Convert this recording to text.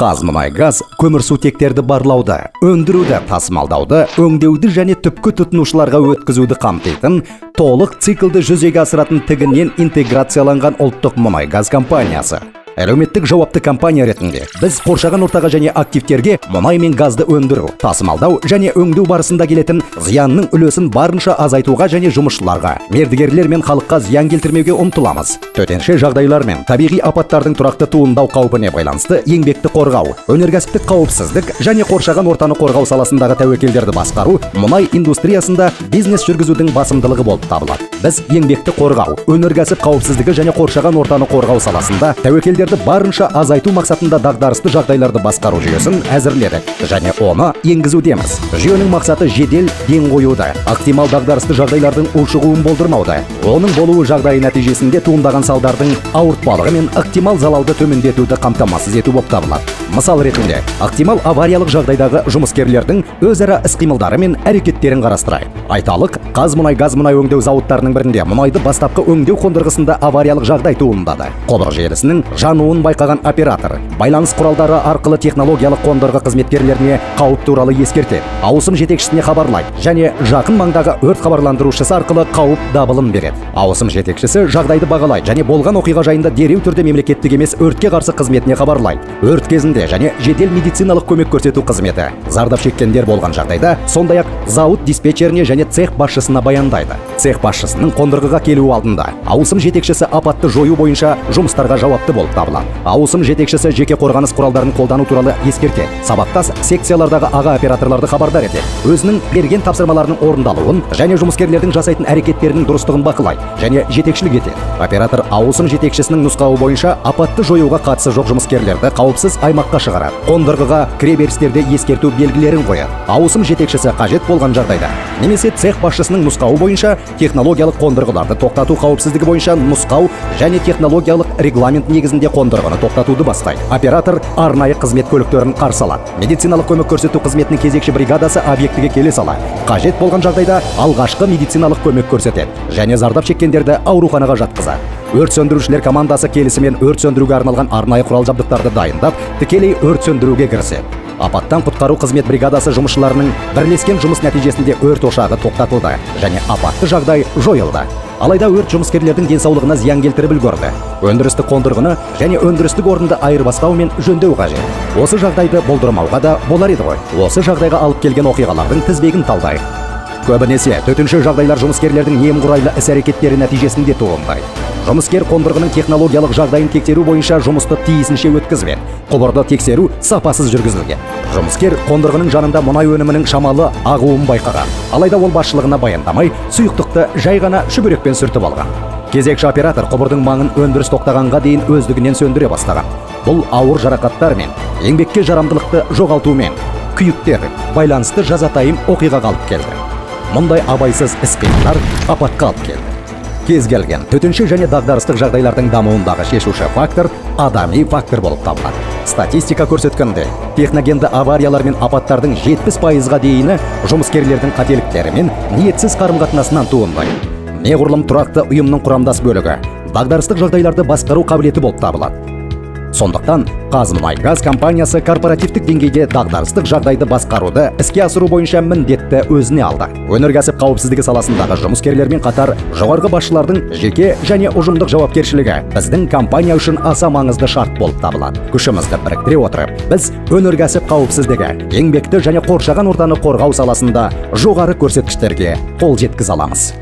ҚазМұнайГаз көмірсутектерді барлауды, өндіруді, тасымалдауды, өңдеуді және түпкі тұтынушыларға өткізуді қамтитын толық циклді жүзеге асыратын тігінен интеграцияланған ұлттық мұнай-газ компаниясы. Әлеуметтік жауапты компания ретінде біз қоршаған ортаға және активтерге мұнай мен газды өндіру, тасымалдау және өңдеу барысында келетін зиянның үлесін барынша азайтуға және жұмысшыларға, мердігерлер мен халыққа зиян келтірмеуге ұмтыламыз. Төтенше жағдайлар мен табиғи апаттардың тұрақты туындау қаупіне байланысты еңбекті қорғау, өнеркәсіптік қауіпсіздік және қоршаған ортаны қорғау саласындағы тәуекелдерді басқару мұнай индустриясында бизнес жүргізудің басымдылығы болып табылады. Біз еңбекті қорғау, өнеркәсіп қауіпсіздігі және қоршаған ортаны қорғау саласында тәуекелдерді барынша азайту мақсатында дағдарысты жағдайларды басқару жүйесін әзірледік және оны енгізудеміз. Жүйенің мақсаты жедел ден қоюды, ықтимал дағдарысты жағдайлардың ушығуын болдырмауды, оның болуы жағдайы нәтижесінде туындаған салдардың ауыртпалығы мен ықтимал залалды төмендетуді қамтамасыз ету болып табылады. Мысал ретінде, ықтимал авариялық жағдайдағы жұмыскерлердің өзара іс-қимылдары мен әрекеттерін қарастырайық. Айталық, ҚазМұнайГаз мұнай өңдеу зауыттарының бірінде мұнайды бастапқы өңдеу қондырғысында авариялық жағдай туындады. Құбыр желісінің жануын байқаған оператор байланыс құралдары арқылы технологиялық қондырғы қызметкерлеріне қауіп туралы ескертеді, ауысым жетекшісіне хабарлайды және жақын маңдағы өрт хабарландырушысы арқылы қауіп дабылын береді. Ауысым жетекшісі жағдайды бағалайды және болған оқиға жайында дереу түрде мемлекеттік емес өртке қарсы қызметіне хабарлайды. Өрт кезінде және жедел медициналық көмек көрсету қызметі зардап шеккендер болған жағдайда, сондай-ақ зауыт диспетчеріне және цех басшысына баяндайды. Цех басшысының қондырғыға келуі алдында ауысым жетекшісі апатты жою бойынша жұмыстарға жауапты болып табылады. Ауысым жетекшісі жеке қорғаныс құралдарын қолдану туралы ескертеді, сабақтас секциялардағы аға операторларды хабардар етеді, өзінің берген тапсырмаларының орындалуын және жұмыскерлердің жасайтын әрекеттерінің дұрыстығын бақылайды және жетекшілік етеді. Оператор ауысым жетекшісінің нұсқауы бойынша апатты жоюға қатысы жоқ жұмыскерлерді қауіпсіз аймаққа шығарады, қондырғыға кіреберістерде ескерту белгілерін қояды. Ауысым жетекшісі қажет болған жағдайда немесе цех басшысының нұсқауы бойынша технологиялық қондырғыларды тоқтату қауіпсіздігі бойынша нұсқау және технологиялық регламент негізінде қондырғыны тоқтатуды бастайды. Оператор арнайы қызмет көліктерін қарсы алады. Медициналық көмек көрсету қызметінің кезекші бригадасы объектіге келе сала қажет болған жағдайда алғашқы медициналық көмек көрсетеді және зардап шеккендерді ауруханаға жатқызады. Өрт сөндірушілер командасы келісімен өрт сөндіруге арналған арнайы құрал жабдықтарды дайындап, тікелей өрт сөндіруге кіріседі. Апаттан құтқару қызмет бригадасы жұмысшыларының бірлескен жұмыс нәтижесінде өрт ошағы тоқтатылды және апатты жағдай жойылды. Алайда өрт жұмыскерлердің денсаулығына зиян келтіріп үлгерді. Өндірістік қондырғыны және өндірістік орынды айырбастау мен жөндеу қажет. Осы жағдайды болдырмауға да болар еді ғой. Осы жағдайға алып келген оқиғалардың тізбегін талдайық. Көбінесе төтенше жағдайлар жұмыскерлердің немқұрайлы іс-әрекеттері нәтижесінде туындайды. Жұмыскер қондырғының технологиялық жағдайын тексеру бойынша жұмысты тиісінше өткізбеді. Құбырды тексеру сапасыз жүргізілген. Жұмыскер қондырғының жанында мұнай өнімінің шамалы ағуын байқаған. Алайда ол басшылығына баяндамай, сұйықтықты жай ғана шүберекпен сүртіп алған. Кезекші оператор құбырдың маңын өндіріс тоқтағанға дейін өздігінен сөндіре бастаған. Бұл ауыр жарақаттар мен еңбекке жарамдылықты жоғалтумен, күйіктер байланысты жазатайым оқиғаға алып келді. Мұндай абайсыз іс-қимылдар апатқа алып келді. Кез келген төтенше және дағдарыстық жағдайлардың дамуындағы шешуші фактор адами фактор болып табылады. Статистика көрсеткендей, техногенді авариялар мен апаттардың 70%-ға дейіні жұмыскерлердің қателіктері мен ниетсіз қарым-қатынасынан туындайды. Неғұрлым тұрақты ұйымның құрамдас бөлігі дағдарыстық жағдайларды басқару қабілеті болып табылады. Сондықтан ҚазМұнайГаз компаниясы корпоративтік деңгейде дағдарыстық жағдайды басқаруды іске асыру бойынша міндетті өзіне алды. Өнеркәсіп қауіпсіздігі саласындағы жұмыскерлермен қатар жоғарғы басшылардың жеке және ұжымдық жауапкершілігі біздің компания үшін аса маңызды шарт болып табылады. Күшімізді біріктіре отырып, біз өнеркәсіп қауіпсіздігі, еңбекті және қоршаған ортаны қорғау саласында жоғары көрсеткіштерге қол жеткізе аламыз.